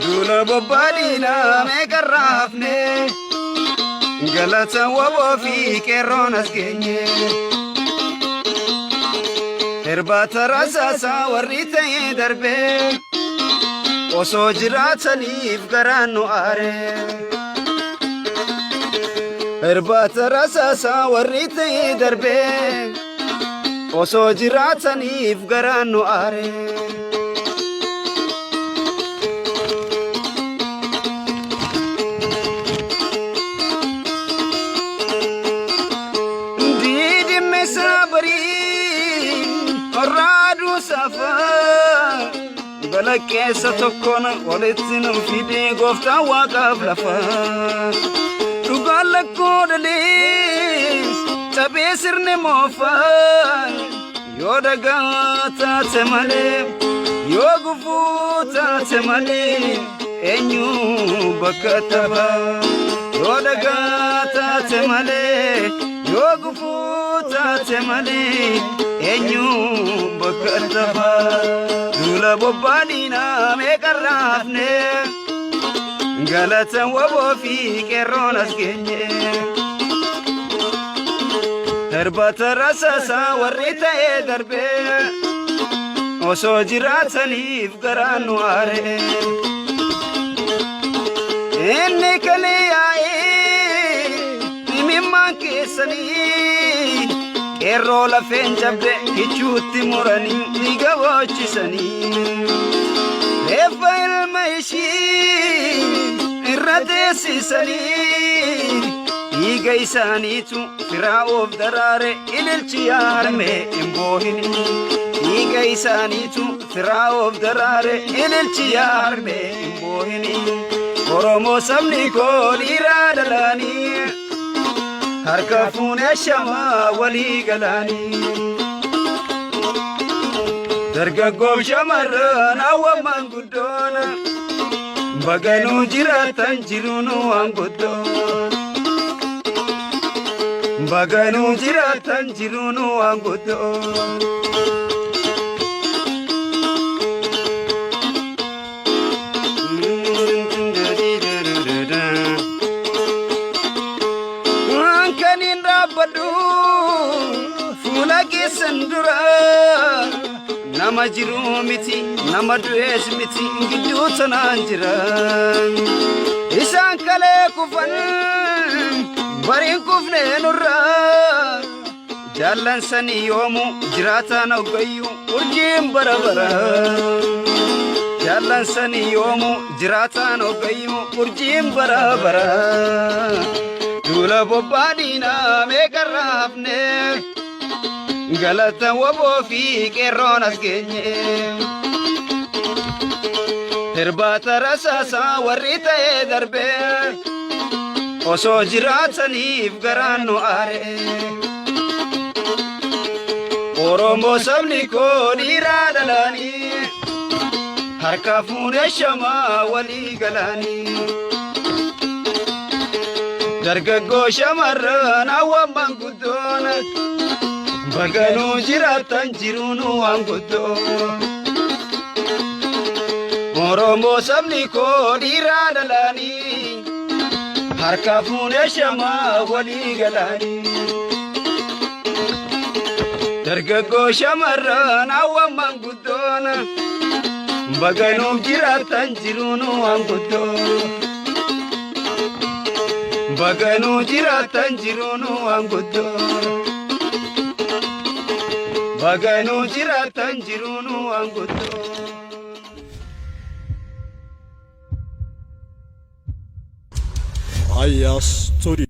Duula bobbaa diinaa meeqa raafne, galata waboo fi qeerroon as geenye. Irbaata rasaasaa warri ta'ee darbee, osoo jiraataniif garaan nu aare. Irbaata rasaasaa warri ta'ee darbee, osoo jiraataniif garaan nu aare. Diidimmeessa barii qorraa safaa balaqqeessa tokkoon walitti nu fidee gooftaan waaqaaf lafa. Dhugaan lakkoo dhalee cabee sirni moofaa, yoo dhagaa taate malee, yoo gufuu taate malee, eenyu bakka tafa? Yoo dhagaa taate malee, yoo gufuu taate malee, eenyu bakka tafa? Duula bobbaa diinaa meeqa raafne, galata waboo fi qeerroon as geenye. Irbaata rasaasaa warri ta'ee darbee, osoo jiraataniif garaan nu aare. Inni kalee yaa'ee imimmaan keessanii, qeerroo lafeen cabde kichuutti muranii dhiiga boochisanii. Reeffa ilma ishii irra teessisanii, dhiiga isaaniitu firaa'oof daraare, ililchi yaarme hin boohini. Dhiiga isaaniitu firaa'oof daraare, ililchi yaarme hin boohini. Oromoo sabni koo dhiiraa dhalaanii, harka fuunee shamaa walii galaanii. Dargaggoof shamarran hawwan maanguddoon, baganuu jiraatan jiruun waan guddoo. Baganuu jiraatan jiruun waan guddoo. Kan hin dhaabbadhu fuula keessan dura, nama jiru miti, nama du'ees miti, gidduu tanaan jira. Isaan kalee kufan bariin kufne nurra. Jaallan sanii yoomu jiraataan hoggayyuu urjiin bara bara. Jaallan sanii yoomu jiraataan hoggayyuu urjiin bara bara. Duula bobbaa diinaa meeqa raafne, galata waboo fi qeerroon as geenye. Irbaata rasaasaa warri ta'ee darbee, osoo jiraataniif garaan nu aare. Oromoo sabni koo dhiiraa dhalaanii, harka fuunee shamaa walii galaanii. Dargaggoo shamarran hawwan maanguddoon, baganuu jiraatan jiruun waan guddoo. Oromoo sabni koo dhiiraa dhalaanii, harka fuunee shamaa walii galaanii. Dargaggoo shamarran hawwan maanguddoon, baganuuf jiraatan jiruun waan guddoo. Baganuu jiraatan jiruun waan guddoo. Baganuu jiraatan jiruun waan guddoo. Aya Studio.